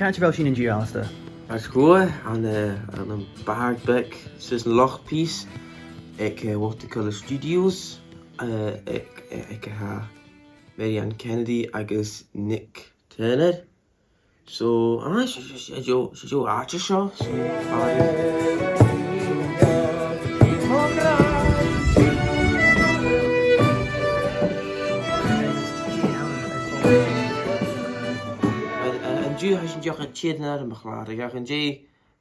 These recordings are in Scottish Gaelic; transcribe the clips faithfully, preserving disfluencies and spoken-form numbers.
Càit a bheil sinn an-diugh, Alasdair? Tha sinn an-diugh ann an, eh, ann am bàgh beag suas an loch pìos aig, eh, Watercolour Studios, eh, aig, eh, aig, eh, Mary Ann Kennedy agus Nick Turner. So, ah, 's e, 's e, 's e deagh, 's e deagh àite seo, so, ah, an, an, an-diugh tha sinn dìreach a' tighinn air a' chlàr, ach an-dè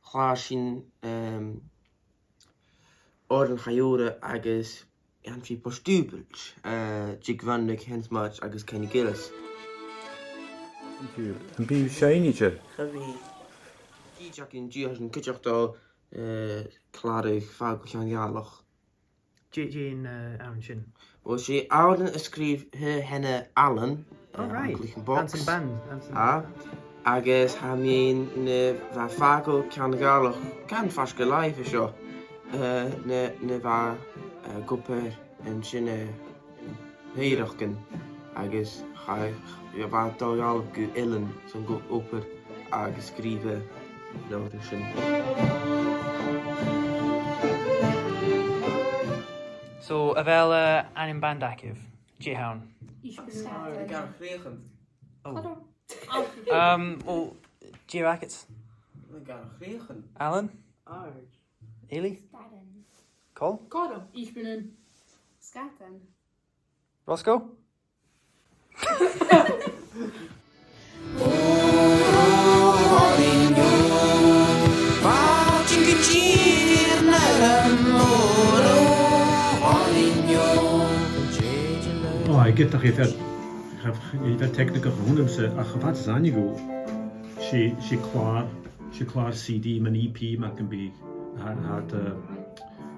chlàr sinn, ehm, Òran Chaidh Ùra agus Antaidh Port Dùbailt, eh, Dick Van Dyke, Hens March agus Kenny Gillis. Thank you. Am bi sibh seinnte? Cha bhi. Dìreach an-diugh, tha sinn cuideachd a', eh, clàradh Fàgail Cheann Gàidhealach. Dè, dè an, eh, òran sin? Well, 's e òran a sgrìobh Alan, oh, eh, right. An Cluich am Bocs. Anns a' bhand, anns a'... Ah, agus tha mi an, eh, bha Fàgail Cheann Gàidhealach gun fhaisg air làimh an seo, eh, nuair, nuair a bha, eh, ag obair an sin, eh, Hèireachdan, agus chaidh, bha e a' dol gu Eilean san gu obair agus sgrìobh e an òran sin. So, a bheil, eh, ainm band agaibh? Dè th' ann? Aoiseannan. Gan Chrìochan. Oh. Um, oh, dè th' agad? Gan Chrìochan. Alan? Àird. Eilidh? Sgadain. Col? Cothrom. Aoiseannan. Sgadain. Roscoe? Oh, I get that. Tha e fìor, tha e fìor technical dhomh-sa, ach cha b' e sin a th' ann. 'S e, 's e clàr, 's e clàr C D, an E P, mar gum biodh, a tha, a tha, eh,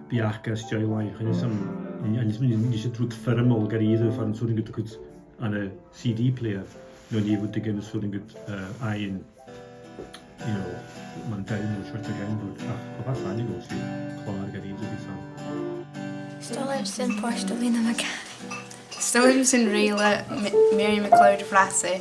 beachd air stèidheil, chan eil fhios agam, chan eil fhios agam an e sin rud foirmeil gu h-àraidh far an d' fhuair thu cuideigin ann an C D player, no an e rud a gheibh thu cuideigin, eh, fhaighinn, you know, mun download no seòrsa de gheamhradh, ach cha b' e sin a th' ann, 's e clàr gu h-àraidh a bh' ann. 'S toil leamsa Port Dùbhlain a' Ghàidhlig. 'S toil leamsa Rèile, M-, Mary MacLeod Bhrassie.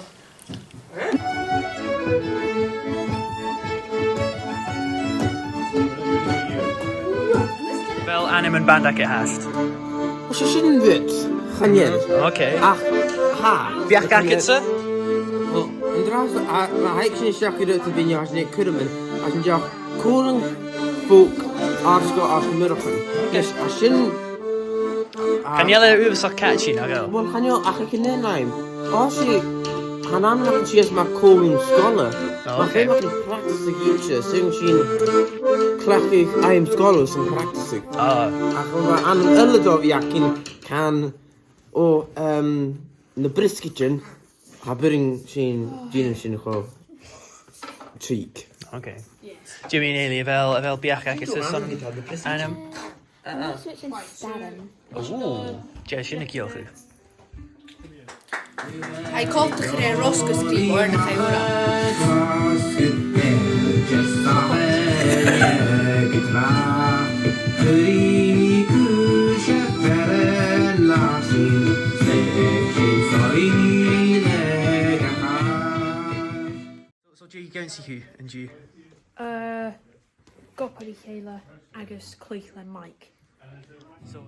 A bheil ainm am band agad fhathast? Well, 's e sin an rud, chan eil. Ok. Ach, tha. Beachd agadsa? Well, an-dràsta, a, ma thèid sinn a-steach gu rudan a bhios sinn a' cur a-mach, tha sinn dìreach Còmhlan Folk Àrd-sgoil Àird Mhurchan. Yes, a sin, a... Chan eil e uabhasach catchy, nach eil? Well, chan eil, ach aig an aon àm, tha e, tha an t-ainm aca sìos mar chòmhlan sgoile. Oh, mar okay. Feumaidh iad practice a dhìth, 's ann a' cleachdadh ainm sgoile 's a' practice. Ah. Ach bha ainm eile dol a bhith againn, can, o, um, na briosgaidean, cha b' urrainn dhuinn dèanamh sin cho tric. Ok. Yes. Jimmy, Eilidh, a bheil, a bheil beachd agaibhse airson ainm? Uh-uh. Ooh, dè tha sin a' ciallachadh? Tha e coltach ri Roscoe a sgrìobh òran a chaidh ùra. So, dè dh'ionnsaich thu an-diugh? Uh, ag obair ri chèile agus cluich le mic. So,